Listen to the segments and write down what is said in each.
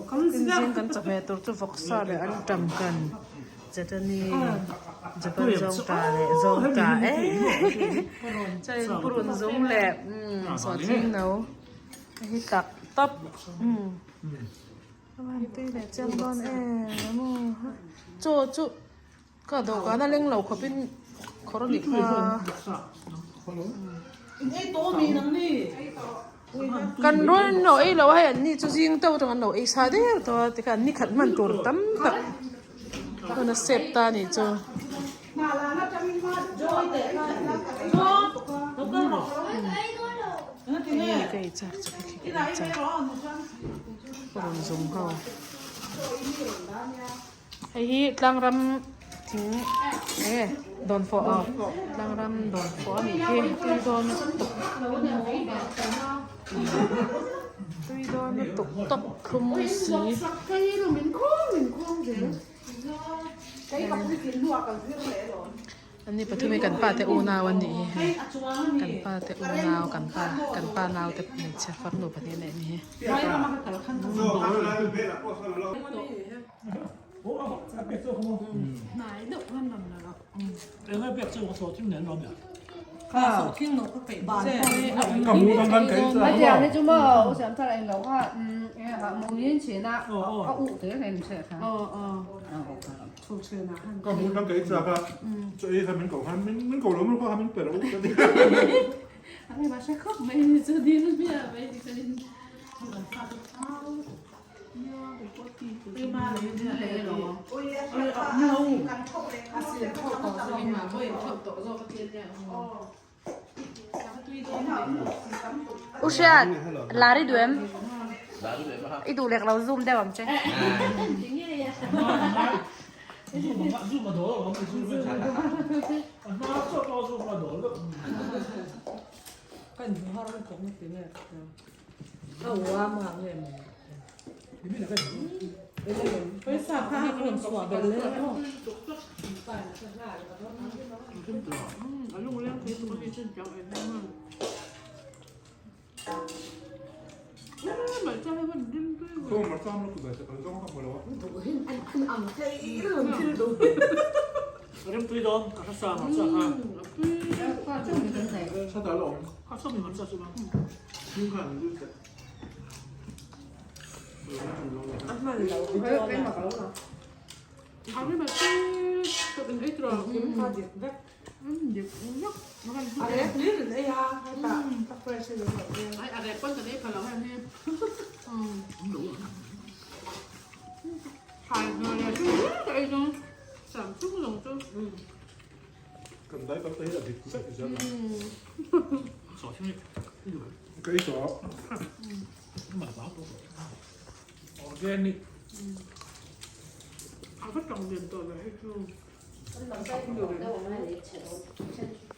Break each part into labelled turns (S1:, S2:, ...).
S1: Zing kan chawhmeh tur chu vawksa leh anṭam kan chetani Japan zawngṭah leh zawngṭah eee chuanin purun zum leh sawhthing no a hi tak tawp a van tui leh chiang dawn em aw chaw chu ka dawhkan a leng lo khawpin khawr a nih kha. Kan rawn lo ei lo a hei an ni chu zing deuh atang an lo ei sa der tawh a tikhan ni khat hman tur tam tak hun a sep ta a nih chu. Hei ka ei chak chu khi khi ka ei chak rawn zum ho. Hei hi tlangram thing enge dawnfawh aw tlangram dawnfawh a nih hi tui dawn lutuk tui dawn lutuk tawp thlum si. An ni pathum hi kan pa te unau an nih hi hei kan pa te unau kan pa kan pa nau te hmeichhia farnu pahnih a neih a ni hi.
S2: U Hriat, lar i duh em? I duh lek lo zoom deuh ang che.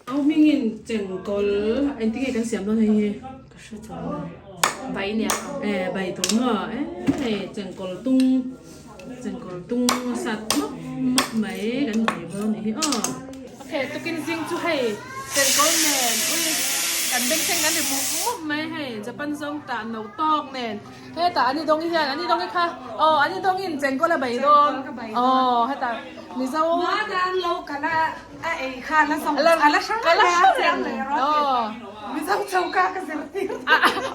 S1: Au hmingin chengkawl engtin nge kan siam dawn hei hi ka hre chuang lo
S2: Bai nia
S1: e bai tur maw e chengkawl tung chengkawl tung sat mawp mawp mai kan bai dawn anih hi aw. Ok tukin zing chu hei chengkawl nen ui kan bengthleng kan ri mup mup mai hei Japan zawng tah no tawk nen hetah ani dawng hian ani dawng hi kha aw ani dawngin chengkawl a bei dawn aw hetah Mizo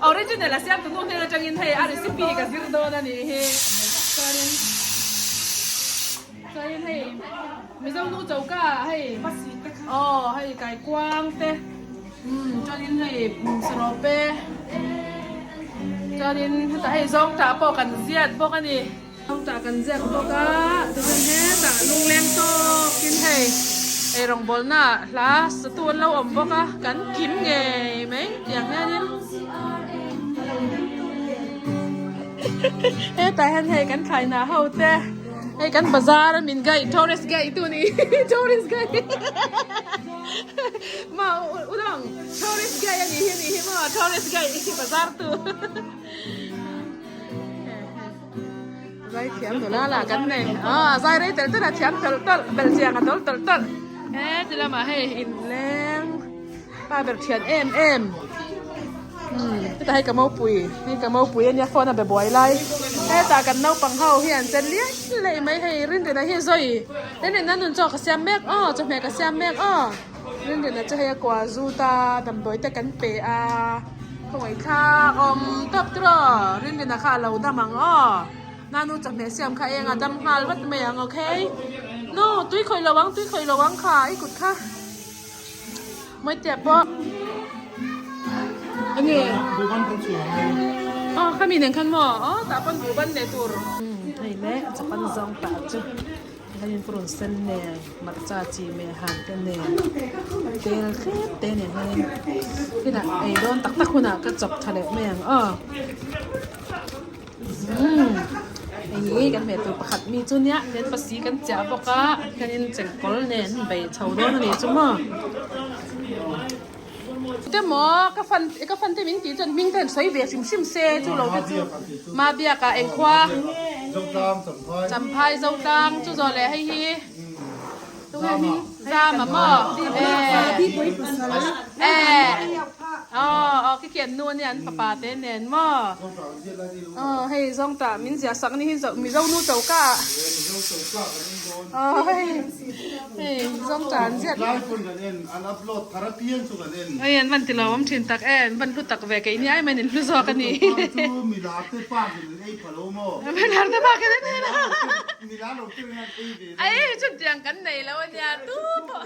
S1: original a siam tu nu hnen atangin hei a recipe ka zir dawn a nih hi chuanin chuanin hei Mizo nu choka ah hei aw hei kaikuang te umm chuanin hei sarawpe chuanin hetah hei zawngtah pawh kan ziat bawk a ni. Zawngtah kan ziak bawk a tichuan hetah lungleng tawkin hei eirawngbawlna ah hla satu an lo awm bawk a kan kim ngei mai tiang hianin hetah hian hei kan thlaina ho te hei kan bazar a min gaih tourist gaih tu ni tourist gaih ma udang tourist gaih a nih hi a nih hi maw tourist gaih bazar tu. Zai thiam nula lah kan nei ah zai rei tel tel a thiam tawlh tawlh bel chiang a tawl tawlh tawlh he ti lamah hei inleng pa ber thian em em umm hetah hei ka mopui hei ka mopui ania phone a be buai lai. Hetah kan naupang ho hi an chen liai liai mai hei Rinrina hi zawi Rinrina nun chaw ka siam mek aw chawhmeh ka siam mek aw Rinrina chu hei a kua zut a damdawi te kan pe a khawngaih thlak awm tawp tur aw Rinrina kha a lo dam ang aw Nanu chawhmeh siam kha eng a dam nghal vat mai ang okay Nu tui khawih lo ang tui khawih lo ang kha i kut kha. Mawitea pawh enge aw khami nen khan maw aw tah pawn buh ban leh tur hei le chapan zawng tah chu tikhanin purun sen nen hmarcha chi meh han te nen tel tlem te nen hianin kinah ei dawn tak tak hunah ka chawp tha leh mai ang aw. Umm hei kan hmeh tur pakhat mi chu nia hian pasi kan chiah bawk a hianin chengkawl nen an bei chho dawn a nih chu maw te maw ka fan ka fan te min tih chuan hming te han sawi ve hrim hrim se chu lo te chu Mabiak ah engkhua Champhai Zotlang chu zawh leh hei hi tunge hming Zama maw e aw aw khi khi an nu ania an fapa te nen maw aw hei zawng tah min ziah sak ni hi mizo nu choka ah aw hei hei zawng tah an ziat hei an van ti lo awm thin tak e an van hlu tak ve keini ai mai in hlu zawk ani milar te bak in an ei lo Ai chutiang kan nei lo ania tu pawh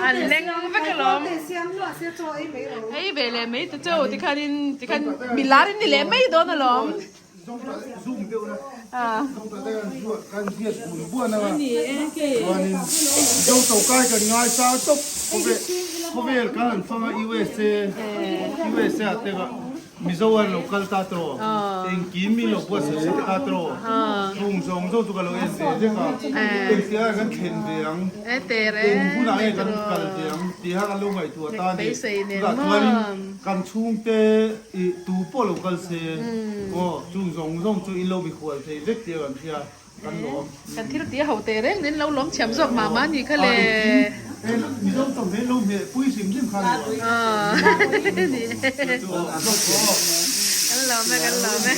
S1: an leng vek alawm ei ve leh mai ta cheu tikhanin tikhan milar in ni leh mai dawn alawm
S3: Mizo an lo kal ta tawh, engkim min lo buatsaih sak ta tawh, chung zawng zawng chu ka lo en ve vek a, engtiang ah kan thlen ve ang, eng hunah nge kan kal ve ang tih kha kan lo ngaihtuah ta a ni. Chutah chuanin kan chhungte ih tu pawh lo kal se aw chung zawng zawng chu in lo mikhual thei vek tih a kan hria. Kan lawm.
S1: Kan thil tih a ho teh reng nen lo lawm thiam zawk mah mah ni kha le.
S3: Mizo tawng hian lo hmeh pui hrim hrim kha ni lo.
S1: Kan lawm e kan lawm e.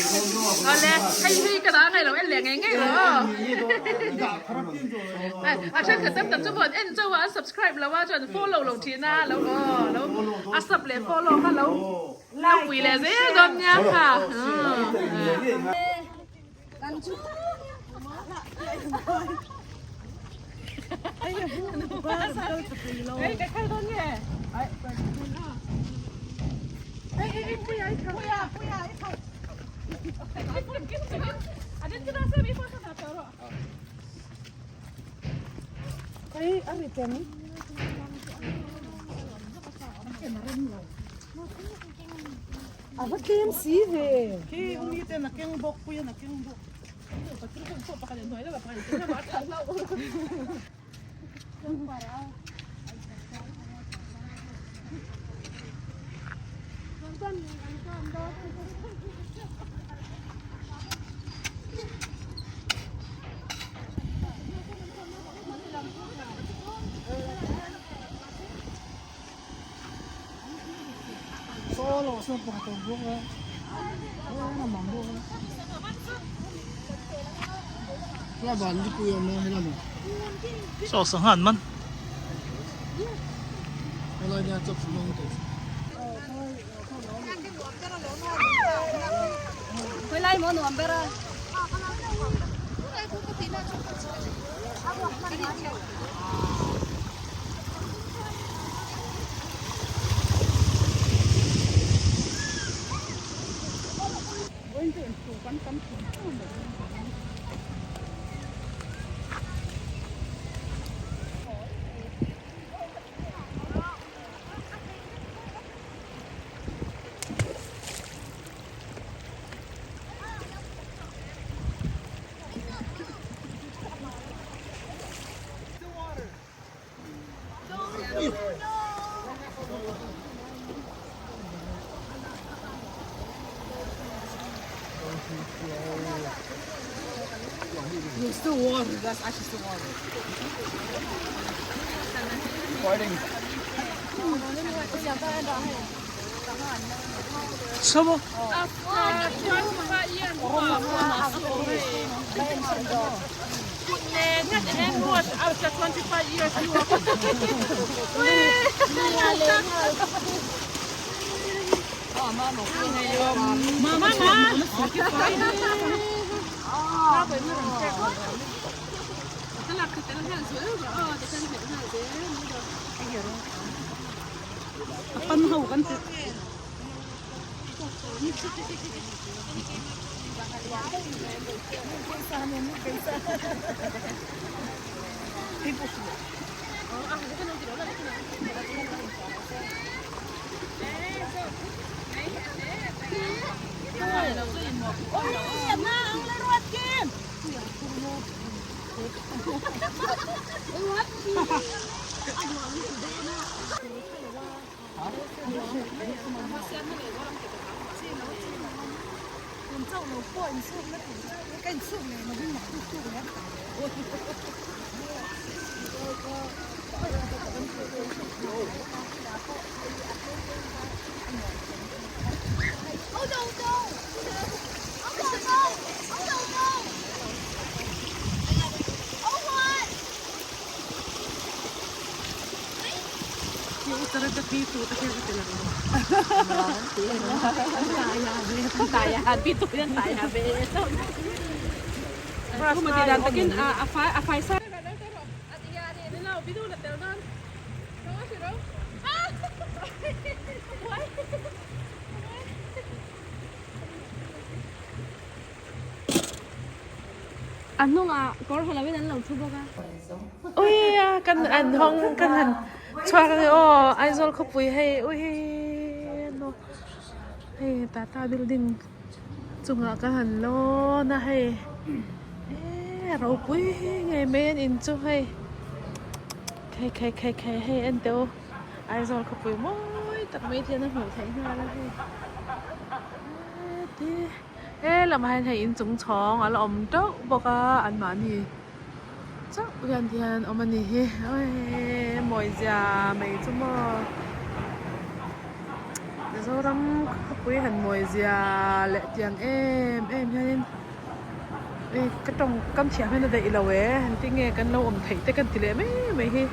S1: Awle hei hi ka dah ngai lo en leh ngei ngei rawh aw. A thenkhat tam tak chu pawh an en chauh a an subscribe lo a chuan follow lo thin a lo aw lo a sub leh follow kha lo lo pui leh zel dawn nia kha.
S4: A va tlem si ve.
S5: Khi umi ten a keng bawk pui an a keng bawk.
S6: Saw sangha an man.
S2: A hnungah kawr ha lovin an lo thu bawk a.
S1: Ui a kan an hawng kan han chhuak ang e aw Aizawl khawpui hei ui no hei Tata building chungah ka han lawn a hei eee ropui ngei mai an in chu hei khai khai khai khai hei en teh u Aizawl khawpui mawi tak mai te hian a hmuh theih nghal a hei heti. He lamah hian hei inchung chhawng a la awm teuh bawk a anmahni chauh hian ti hian an awm a ni hi awii mawi zia mai chu maw Mizoram khawpui han mawi zia leh tiang em em hianin ih ka tawng kam thiam hian a daih lo e engtin nge kan lo awm theih te kan ti leh mai mai hi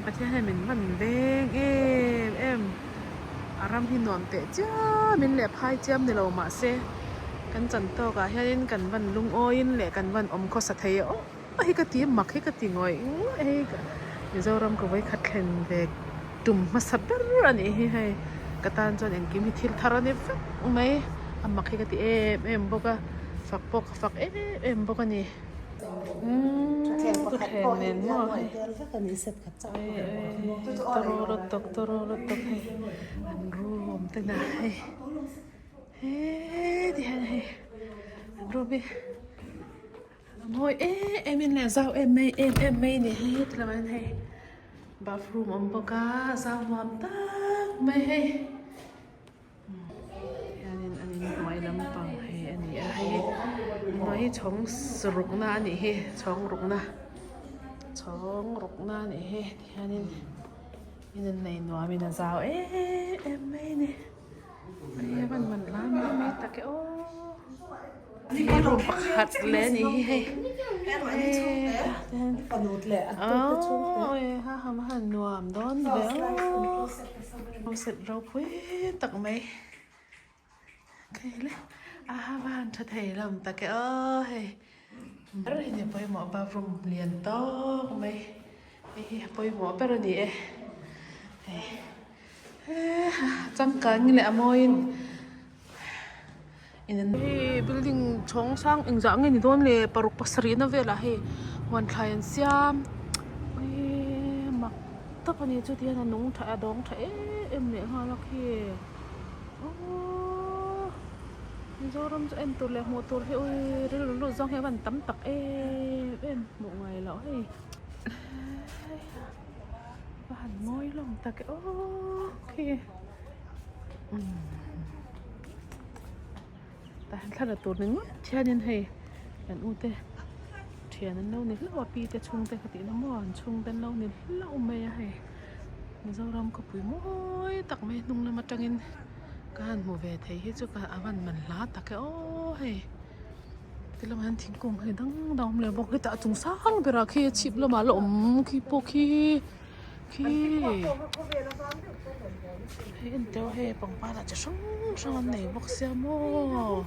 S1: Pathian hian min man veng em em. A ram hi nuam teh chiam in leh phai chiam ni lo mahse kan chan tawk ah hianin kan van lungawiin leh kan van awm khawsa thei a aw hi ka ti mak hi ka ti ngawih ngawih hei Mizoram ka vawikhat thlen ve tum hmasa ber a nih hi hei ka tan chuan engkim hi thil thar a ni vek mai a mak hi ka ti em em bawk a fak pawh ka fak em em bawk a ni. Thuthleng nen maw hei tawraw lutuk tawraw lutuk hei an room te na hei heti hian hei an room hi a mawi em em in leh zau em mai em em mai a ni hei heti lamah hian hei bathroom a awm bawk a zau nuam tak mai hei. Hianin an inhnuai lampang hei a ni a hei hnuai hi chhawng rukna a nih hi chhawng rukna chhawng rukna a nih hi tihianin in an nei nuamin a zau em em mai a ni hei a van man hla mai mai tak e aw hei room pakhat leh a nih hi hei aww nuam dawn ve aw. Set ropui tak mai hei le a van tha thei lam tak e aw hei ber hi ni pawimawh bathroom lian tawk mai hei hi a pawimawh ber a ni e hei changkang leh a mawiin hei building chhawng sang engzah nge ni dawn le paruk pasarih na velah hei huan thlai an siam eee mak tak a ni chu tihian a nung tha a dawng tha em em leh nghal a khi aww Mizoram chu en tur leh hmuh tur hi ui rilru lut zawng hi a van tam tak em em hmuh ngai loh hei a han mawi hlawm tak e aww khi. Tah hian thla la tur ni ngawt hianin hei kan u te thian an lo ni hlauh a pi te chhungte ka tihna maw an chhungte an lo ni hlauh mai a hei. Mizoram khawpui mawi tak mai hnung lam atangin ka han hmu ve thei hi chu ka a van man hla tak e aw hei ti lamah hian thingkung hei dang dang a awm leh bawk hetah a chung sang berah khi a chhip lamah la awm khi pawh khi khi hei en teuh hei pangpar ah chi hrang hrang an nei bawk sia maw.